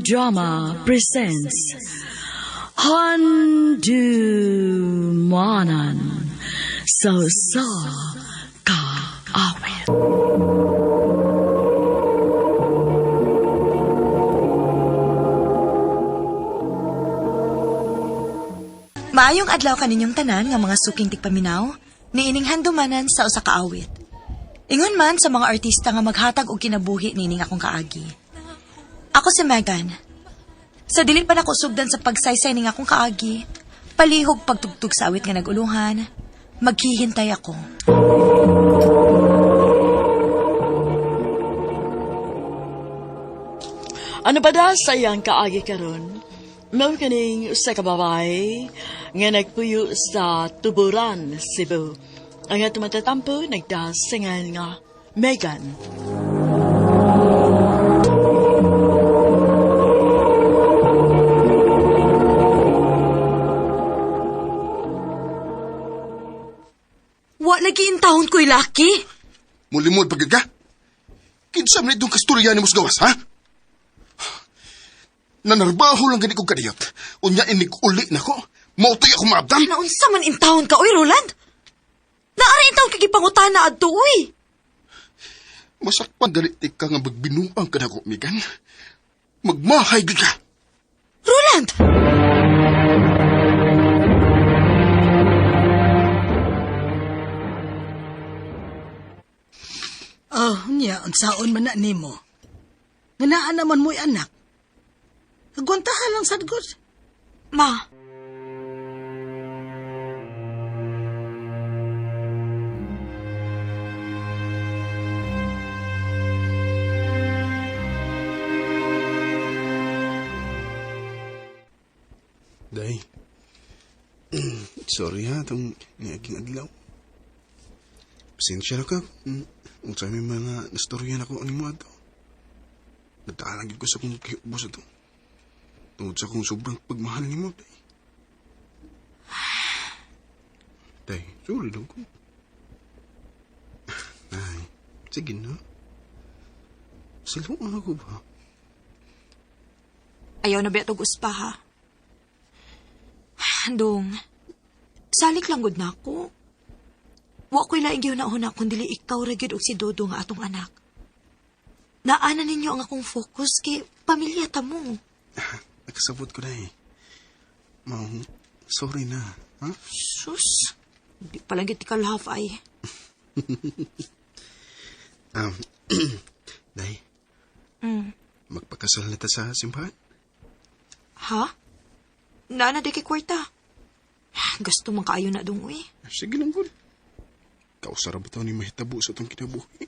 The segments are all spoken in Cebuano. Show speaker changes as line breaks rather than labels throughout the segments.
Drama presents Handumanan sa Usa Ka Awit.
Maayong adlaw kaninyong tanan nga mga suking tigpaminaw, niining handumanan sa usa ka awit. Ingon man sa mga artista nga maghatag og kinabuhi niining akong kaagi. Ako si Megan. Sa dili pa nako sugdan sa pagsaysay ning akong kaagi, palihog pagtugtog sa awit nga naguluhan, maghihintay ako.
Ano ba da sa iyang kaagi karon? Mao kaning usa ka babae nga nagpuyo sa Tuburan, Cebu. Ang atong matatampo nagdasingan nga Megan.
Wa lagi intawon ko'y laki.
Mulimod pagid ka? Kinsa man itong kasturya ni gawas, ha? Nanarbaho lang gani kong kadiyot. Unya inig uli na ko. Mautoy ako maabdan.
Naunsa man intawon ka, oy Roland? Naara intawon kay gipangutana adto, uy.
Masakpan dali ti ka nga magbinuang ka na ko, Megan. Magmahay gid ka.
Roland!
Oh, niya, unsaon man na nimo. Nga naa naman mo'y anak. Agwantahan lang sad gud.
Ma,
Day. Sorry ha, itong niaging adlaw. Pasensya na ka. Unsa may mga nastorya na ko animo ato. Nagdaalang gyud ko sa kong kiubos ato. Tungod sa kong sobrang pagmahal nimo, Day. Day, sorry lang ko. Ay, sige na. Siluan ako ba?
ayaw na ba itong uspa, ha? Dong, salik lang gud na ako. Wa ko'y laing gihuna-huna kung dili ikaw ra gyud og si Dodo nga atong anak. Naana ninyo ang akong focus kay pamilya ta mo.
Nakasabot ko na eh. Mau, sorry na. Ha?
Sus, di pa lang gyud ka love ay.
Day. Magpakasal na ta sa simbahan?
Ha? Naana di kay kwarta. Gusto man kaayo na dong, uy.
Sige lang, gud. Kausara ba ito ni mahitabo sa itong kinabuhi?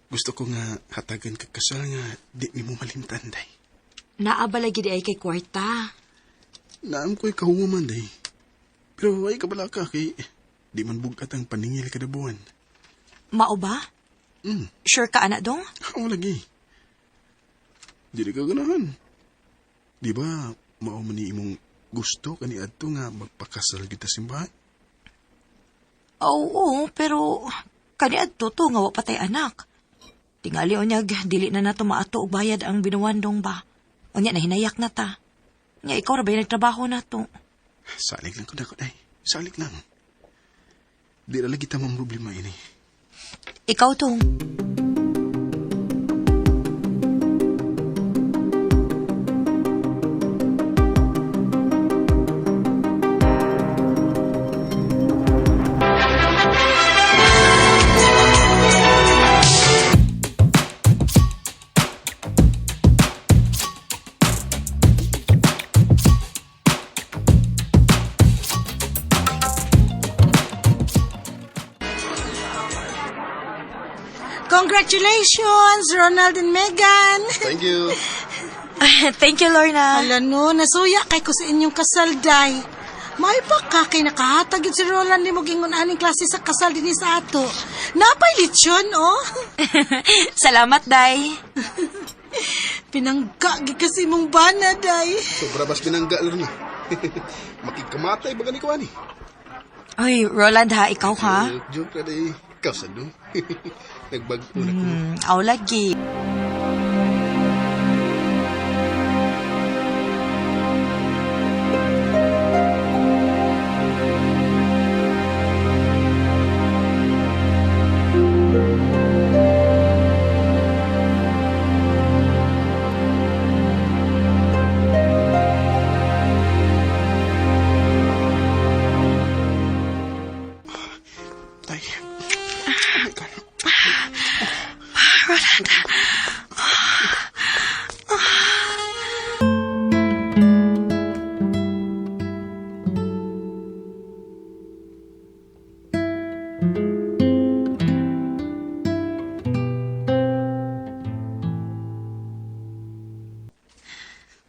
Gusto ko nga hatagan ka kasal nga di ni mo malimtan, Day.
Naabala gid ay kay kwarta.
Naam ko'y kahuman, Day. Pero ay kabala ka kay di man bugat ang paningil kada buwan.
Mao ba? Sure ka ana dong?
Ako lagi. Di ka ganahan. Di ba, mao man ni imong gusto kani adto nga magpakasal kita simbahan?
Oo, pero kani adto to nga wa patay anak. Tingali unyag dili na nato maato og bayad ang binuwandong ba. Unya nahinayak na ta. Nya ikaw ra ba yung nagtrabaho na to?
Salig lang ko na ko, day. Salig lang. Di ra lagi tamang problema ini.
Ikaw tong.
Congratulations, Ronald and Megan.
Thank you.
Thank you, Lorna.
Ala no, nasuya kay ko sa inyong kasal, day. May pa ka kay nakahatag yun si Roland ni mo gingon aning klase sa kasal dinhi sa ato. Napay lechon, oh.
Salamat, Day.
Pinangga gid kasi mong bana, day.
Sobra bas binangga na. Makikamatay ba gani ko ani?
Ay, Roland ha, ikaw ha?
Joke, joke na day. Ikaw sa do. Nagbag-o na ko.
Aw lagi.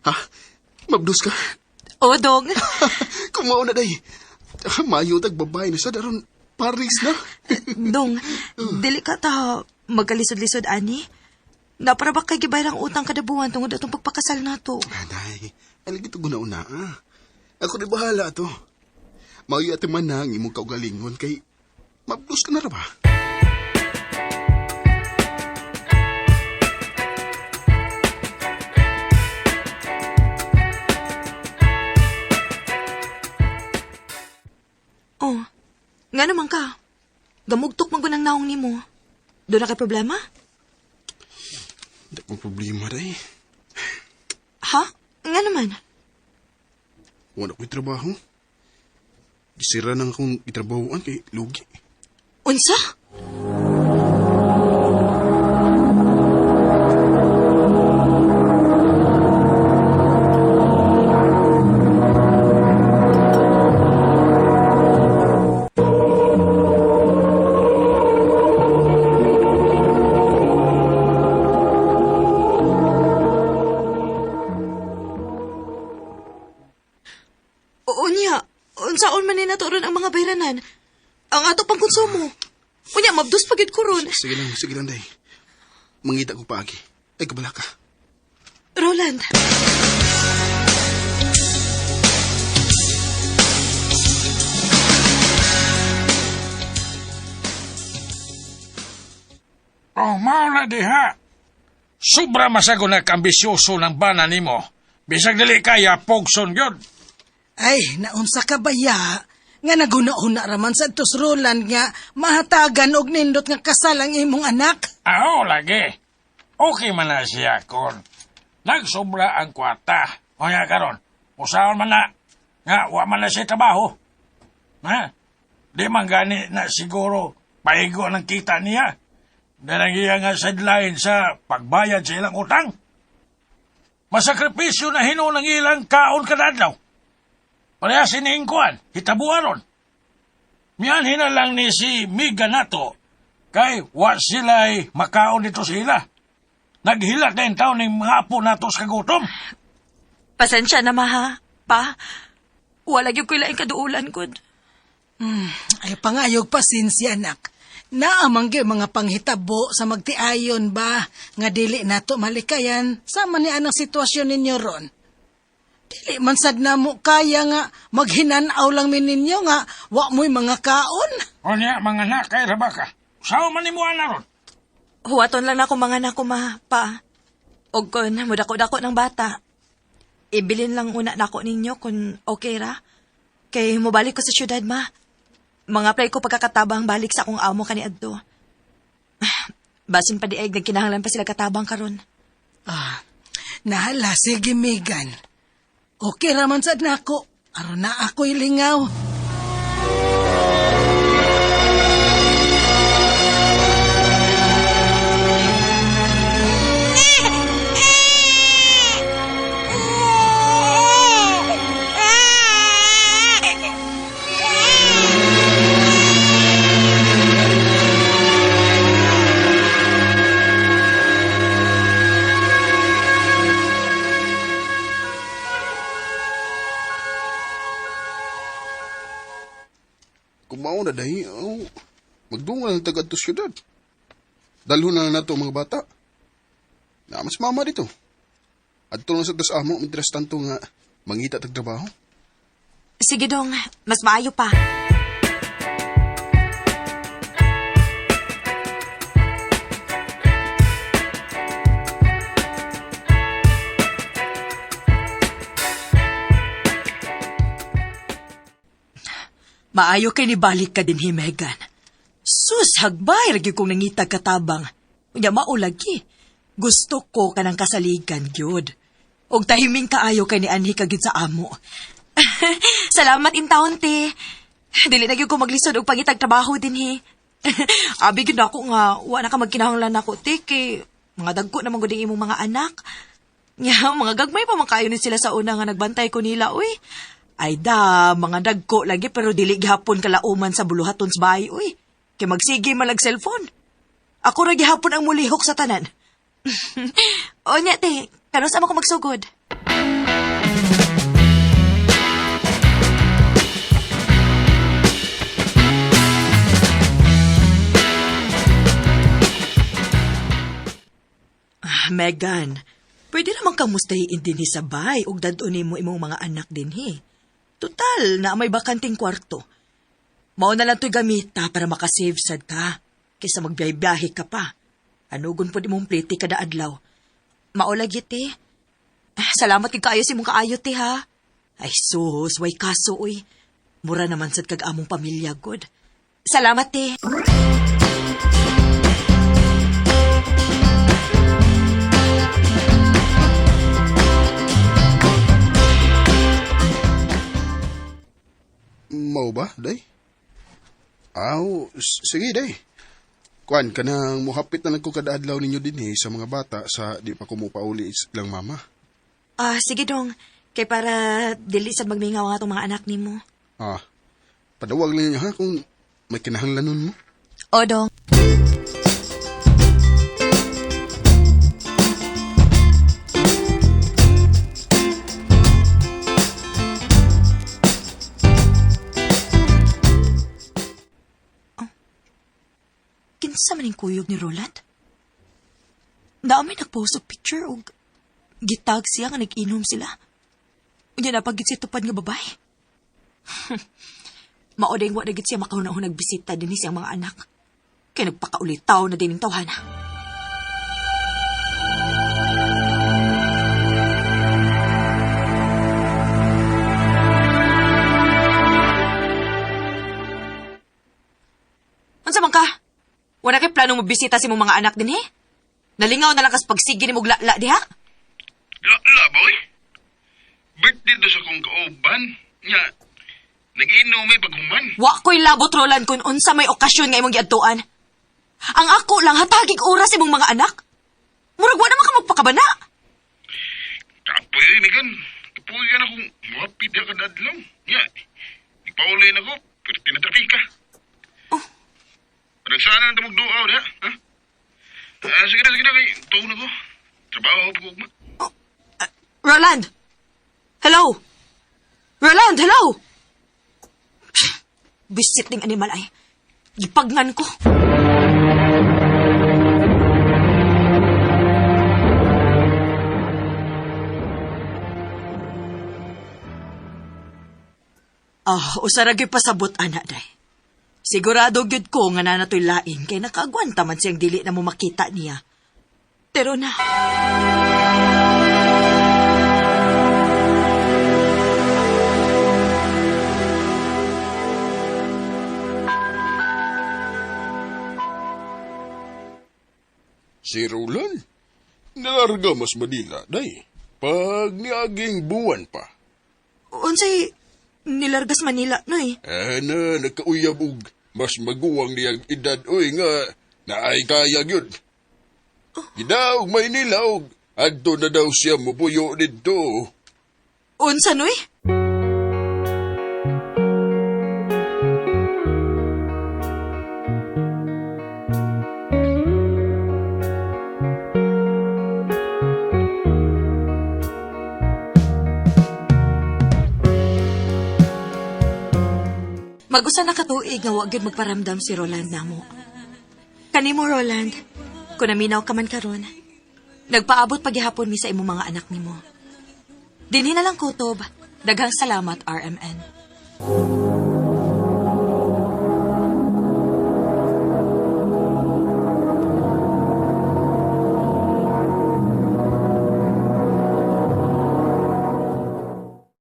Ha? Mabdos ka?
O, dong.
Kumao na day. Mayo tag babae na sa daron Paris na.
Dong, dili ka ta magkalisod-lisod, ani. Napara ba kay gibayar ang utang kada buwan tungod atong pagpakasal nato?
Aday, alagi to guna-una ah. Ako di bahala to. Mayo ati man na ang imong kaugalingon kay mabdos ka na ra ba?
Oh, nga naman ka. Gamugtok man gunang naong nimo. Doon na kay problema?
Hindi akong problema day.
Ha? Nga naman.
Wala ko'y trabaho. Gisira nang akong itrabahoan kay lugi.
Unsa? Unya, unsaon man ni nato ron ang mga bayranan? Ang ato pang konsumo. Unya, mabdos pa gyud ko ron.
Sige lang day. Mangita ko paagi. Ay, kabala ka.
Roland.
Oh, mao na diha. Sobra masago na kambisyoso ng bana nimo. Bisag dili kaya pogson gyud.
Ay, naunsa ka ba ya? Nga naguna-una raman sa tos Roland nga mahatagan og nindot nga kasal ang imong anak.
Aho lagi. Okay man na siya kon. Nagsobra ang kwarta. Unya karon, usaon man na nga wa man na siya trabaho. Ha? Di man gani na siguro paigo ng kita niya. Darang iya nga sideline sa pagbayad sa ilang utang. Masakripisyo na hinuon ang ilang kaon kada adlaw. Pareha siniingkuan, hitabuan ron. Mianhin na lang ni si Miga nato, kay wa sila'y makaon dito sila. Naghilak na yung taon ng mga apo nato sa kagutom.
Pasensya na maha, pa. Wala gyud ko'y laing kaduulan gud.
Ay pangayog pasensya anak. Naamang gyud mga panghitabo sa magtiayon ba nga dili nato malikayan sama ni anang sitwasyon ninyo ron. Dili man sad namo kaya nga maghinanaw lang mi ninyo nga wa mo'y mga kaon.
O niya, mga anak, kay Rabaka. Sao man ni mo ana ron?
Huwaton lang nako mga nako ma, pa. Og kun mudako-dako ng bata. Ibilin lang una nako ninyo kung okay ra. Kay mobalik ko sa syudad ma. Mga apply ko pagkakatabang balik sa akong amo kaniadto. Basin pa di ay nagkinahanglan pa sila katabang karon.
Ah, nahala sige Megan. Okay raman sad nako. Aron na ako'y lingaw.
Kumao na day, oh, magdungan ang tagad to syudad. Dalhon na lang nato ang mga bata. Na mas mama dito. Adto lang sa tas amo, mientras tanto nga mangita tag trabaho.
Sige dong, mas maayo pa. Maayo kay nibalik ka din, Megan. Sus, hagbay, ragi kong nangitag katabang. Unya maulagi. Gusto ko ka ng kasaligan, gyud. Og tahiming kaayo kay ni Anhi ka gyud sa amo. Salamat in taon, te. Dili na gyud ko maglisod og pangitag trabaho dinhi. Abi gyud ako nga wa na ka magkinahanglan nako, te, kay mga dagko naman gud ang imong mga anak. Nya, mga gagmay pa man kayo ni sila sa una nga nagbantay ko nila, uy. Ay da, mga dagko lagi pero dili gihapon kalauman sa buluhaton sa bahay, uy. Kay magsige man lag cellphone. Ako ra gihapon ang mulihok sa tanan. O nya, te, kanus ama ko magsugod? Megan, pwede naman kang mustahiin dinhi sa bay ug dad-on nimo imong mga anak dinhi. Total, na may bakanting kwarto. Mao na lang to'y gamita para makasave sad ka, kaysa magbiyahe-biyahe ka pa. Anugon pod imong plete kada adlaw. Mao lagi te. Ah, salamat kay kaayo sa imong kaayo te ha. Ay sus, way kaso oy. Mura naman sad kag among pamilya god. Salamat te.
Mao ba, day? Aw, sige, day. Kuan, kanang muhapit na lang ko kada adlaw ninyo dinhi sa mga bata sa di pa ko mopauli lang mama.
Ah, sige dong. Kay para dili sad magmingaw ang atong mga anak nimo.
Ah, padawag lang ninyo ha kung may kinahanglanon mo.
O dong. Oh. Kinsa man ning kuyog ni Roland? Naa may nagpost og picture og gitag siya nga nag-inom sila. Unya napagit siya tupad nga babae. Mao dayong wa na gid siya makahuna-hunag bisita dinhi siyang mga anak. Kay nagpakaulitaw na din ang tawhana. Unsa man ka? Wala kay plano mo bisita sa imong mga anak dinhi? Nalingaw na lang kas pagsige nimo og lala diha?
La, ba, oy? Birthday do sa kong kauban. Nga, nag-inom may paghuman.
Wa ko'y labot Roland kung unsa may okasyon nga imong giadtuan. Ang ako lang hatagig oras imong mga anak. Murag wa naman ka magpakabana.
Kapoy, oy, Megan. Kapoy ka na kung muhapit ka kada adlaw. Nga, nagpauli na ko, pero tinatrafika.
Oh.
Parang sana nang tamog duaw, diha, ha? Ah, sige na, kay tuon na ko. Trabaho ako pag-ugma.
Roland! Hello! Roland, hello! Bisit ning animal ay. Gipagnan ko. Ah, usa ra gyud pasabot ana day. Sigurado gyud ko nga nanatoy lain kay nakaagwanta man siyang dili na mo makita niya. Pero na.
Si Roland, nalarga mas Manila, day. Pag niaging buwan pa.
Unsay nilargas Manila noy?
Ana, nagkauyab og mas maguwang niyang edad, oy nga, naay kaya gyud. Gidaog Maynila og adto na daw siya mupuyo didto.
Unsa noy? Mag-usa na katuig nga wa gyud magparamdam si Roland namo. Kanimo Roland, kun naminaw ka man karon, nagpaabot paghihapon mi sa imong mga anak nimo. Dinhi na lang kutob. Daghang salamat RMN.